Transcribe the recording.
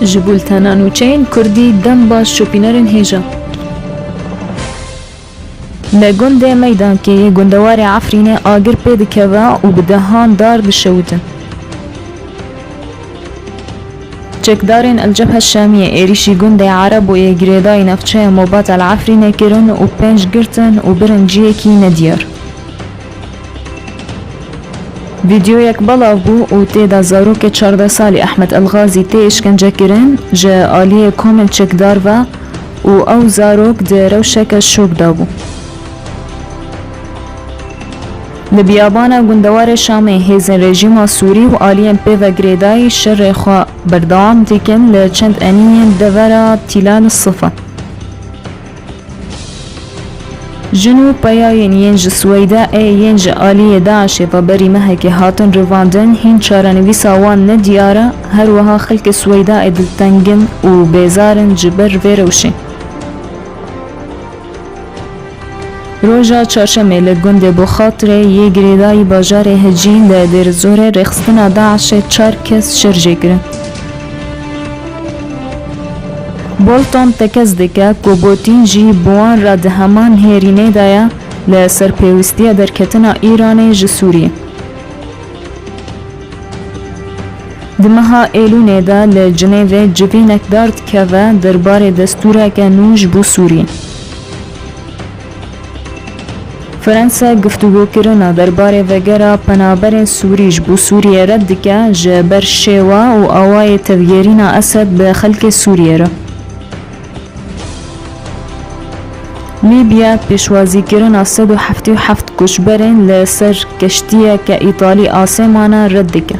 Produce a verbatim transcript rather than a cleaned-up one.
Ji bultena nûçeyên kurdî dem baş şopînerên hêja. Li gundê Meydankê yê gundewarê Efrînê agir pê dikeve û bi dehan dar dişewitin. Çekdarên El Cebhe Şamiyê êrîşî gundê Erebo yê girêdayî navçeya Mobat El Efrînê kirin û pênc girtin û birin ciyekî nediyar. Vîdeoyek belav bû û tê de zarokê çardeh salî Ehmed El Gazî tê îşkencekirin ji aliyê komên çekdar ve û ew zarok di rewşeke şok de bû. Li biyabana gundewarê Şamê hêzên rejîma Sûrî û aliyên pê ve girêdayî şerê xwe berdewam dikin li çend eniyên devera Tîlal Sife. Jin û peyayên yên ji Sweyda ê yên ji aliyê DAIŞê ve berî mehekê hatin rivandin, hîn çarenivîsa wan nediyar e, her wiha xelkê Sweyda ê dilteng in û bêzar in ji ber vê rewşê. Roja çarşemê li gundê Boxatrê yê girêdayî bajarê Hecî li Dêrizorê rêxistina DAIŞê çar kes şer jê kirin. Bolton tekez dike ku Botîn jî bi wan re di heman hêrînê de ye li ser pêwîstiya derketina Îranê ji Sûriyê. Di meha Êlûnê de li Cinêvê civînek dar dikeve derbarê destûreke nû ji bo Sûriyê. Fransa guftûgokirina derbarê vegera penaberên Sûrî ji bo Sûriyê red dike ji ber şêwa û awayê tevgerîna Esed bi xelkê Sûriyê re. Lîbya pêşwazîkirina sed û heftê û heft koçberên li ser keştiyeke Îtalî asêmana red dike.